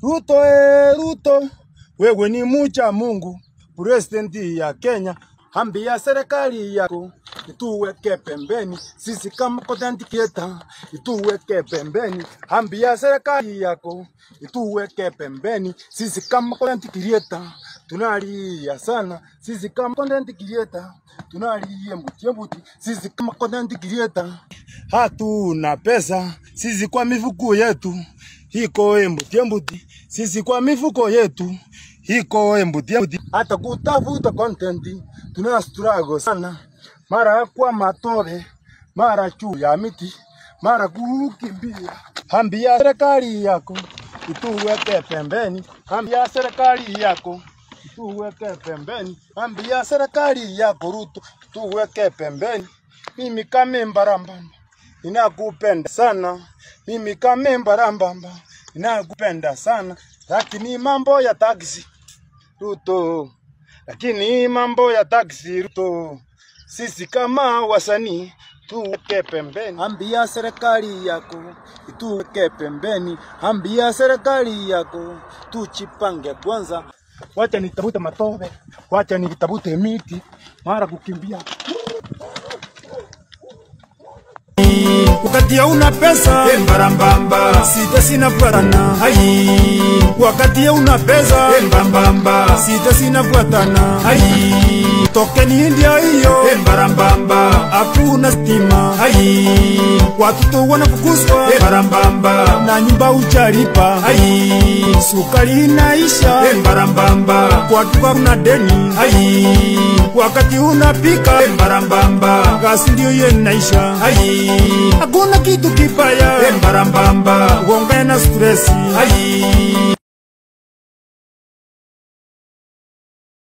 Ruto, Ruto, wewe ni mcha Mungu, president ya Kenya. Ambia serikali yako ituweke pembeni, sisi kama content creator ituweke pembeni. Ambia serikali yako ituweke pembeni, sisi kama content creator tunalia sana, sisi kama content creator tunalia mbuti mbuti, sisi kama content creator hatuna pesa, sisi kwa mifuko yetu iko mbuti mbuti, sisi kwa mifuko yetu iko mbuti mbuti. Hata kutafuta content tuna struggle sana, mara kwa matobe, mara juu ya miti, mara kukimbia. Ambia serikali yako ituweke pembeni, ambia serikali yako ituweke pembeni, ambia serikali yako Ruto tuweke pembeni. Mimi kama Mbarambamba ninakupenda sana, mimi kama Mbarambamba ninakupenda sana, lakini mambo ya taxi Ruto, lakini mambo ya taxi Ruto, sisi kama wasanii tuweke pembeni. Ambia serikali yako ituweke pembeni, ambia serikali yako tuchipange kwanza. Wacha nitafute matobe, wacha nitafute miti, mara kukimbia. Wakati hauna pesa Mbarambamba, sita sinafuatana. Ai, wakati hauna pesa Mbarambamba, sita sinafuatana. Ai, tokeni India hiyo Mbarambamba, hakuna stima. Ai, watoto wanafukuzwa Mbarambamba, na nyumba uchalipa. Ai, sukari inaisha Mbarambamba, kwa duka kuna deni. Ai, wakati unapika Mbarambamba, gasi ndio inaisha. Ai, hakuna kitu kibaya Mbarambamba, uonge na stress. Ai,